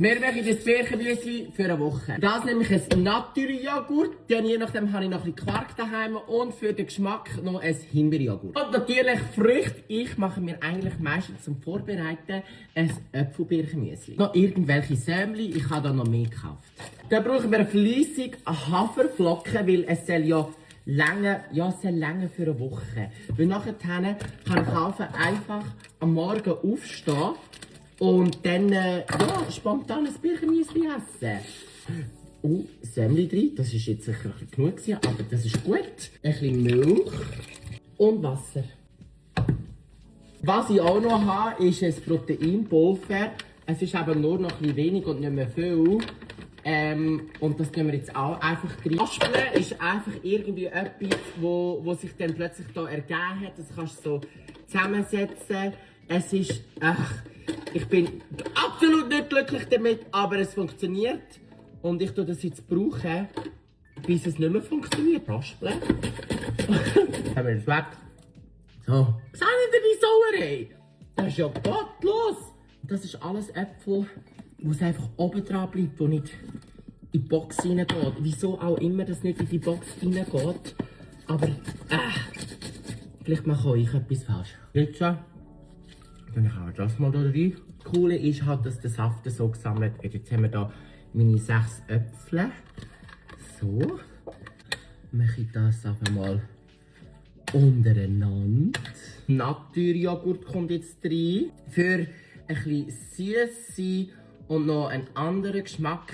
Wir machen das Birchenbüssli für eine Woche. Das nämlich ein Naturjoghurt. Dann je nachdem habe ich noch ein bisschen Quark daheim und für den Geschmack noch ein Himbeerjoghurt. Und natürlich Früchte. Ich mache mir eigentlich meistens zum Vorbereiten ein Äpfelbirchenbüssli. Noch irgendwelche Sämli, ich habe da noch mehr gekauft. Dann brauchen wir fließig Haferflocken, weil es soll ja länger für eine Woche. Weil nachher kann ich einfach am Morgen aufstehen und dann spontan ein Birchenbüssli essen. Sämli drin, das war jetzt sicher ein bisschen genug gewesen, aber das ist gut. Ein bisschen Milch und Wasser. Was ich auch noch habe, ist ein Proteinpulver. Es ist aber nur noch ein bisschen wenig und nicht mehr viel. Und das tun wir jetzt auch einfach drin. Raspeln ist einfach irgendwie etwas, wo sich dann plötzlich da ergeben hat. Das kannst du so zusammensetzen. Es ist, ich bin absolut nicht glücklich damit, aber es funktioniert. Und ich tue das jetzt brauchen, bis es nicht mehr funktioniert. Raspeln. Haben wir jetzt weg. So. Seht ihr die Sauerei? Das ist ja gottlos. Das ist alles Äpfel, wo es einfach oben dran bleibt, wo nicht in die Box reingeht. Wieso auch immer das nicht in die Box reingeht. Aber, vielleicht mache ich etwas falsch. Jetzt, dann haben wir das mal da rein. Das Coole ist halt, dass der Saft so gesammelt wird. Jetzt haben wir hier meine 6 Äpfel. So. Mache ich das einfach mal untereinander. Naturjoghurt kommt jetzt rein. Für ein bisschen süß und noch einen anderen Geschmack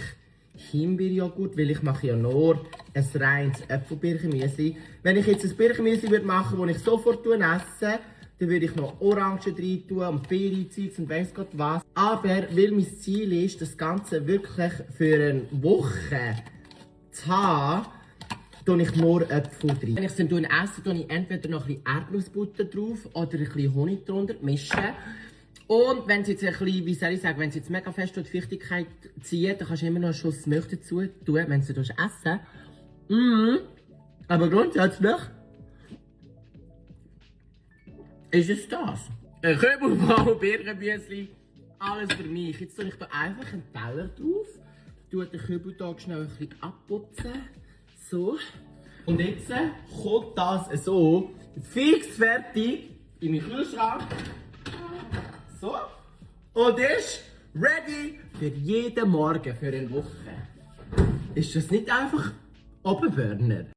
Himbeerjoghurt, weil ich mache ja nur ein reines Äpfelbirchenbüssli. Wenn ich jetzt ein Birchenbüssli machen würde, das ich sofort esse, dann würde ich noch Orangen rein tun und Beerenzeug und weiss Gott was. Aber weil mein Ziel ist, das Ganze wirklich für eine Woche zu haben, tue ich nur Äpfel drin. Wenn ich es dann esse, tue ich entweder noch ein bisschen Erdnussbutter drauf oder ein bisschen Honig drunter mischen. Und wenn es jetzt ein bisschen, wie soll ich sagen, wenn es jetzt mega fest durch die Feuchtigkeit zieht, dann kannst du immer noch einen Schuss Milch dazu tun, wenn du es essen. Aber grundsätzlich ist es das. Ein Kübelbau, Birchenbüssli, alles für mich. Jetzt tue ich da einfach einen Teller drauf, tue den Kübeltag schnell ein bisschen abputzen. So. Und jetzt kommt das so fix fertig in meinen Kühlschrank. So. Und ist ready für jeden Morgen, für eine Woche. Ist das nicht einfach Obenburner?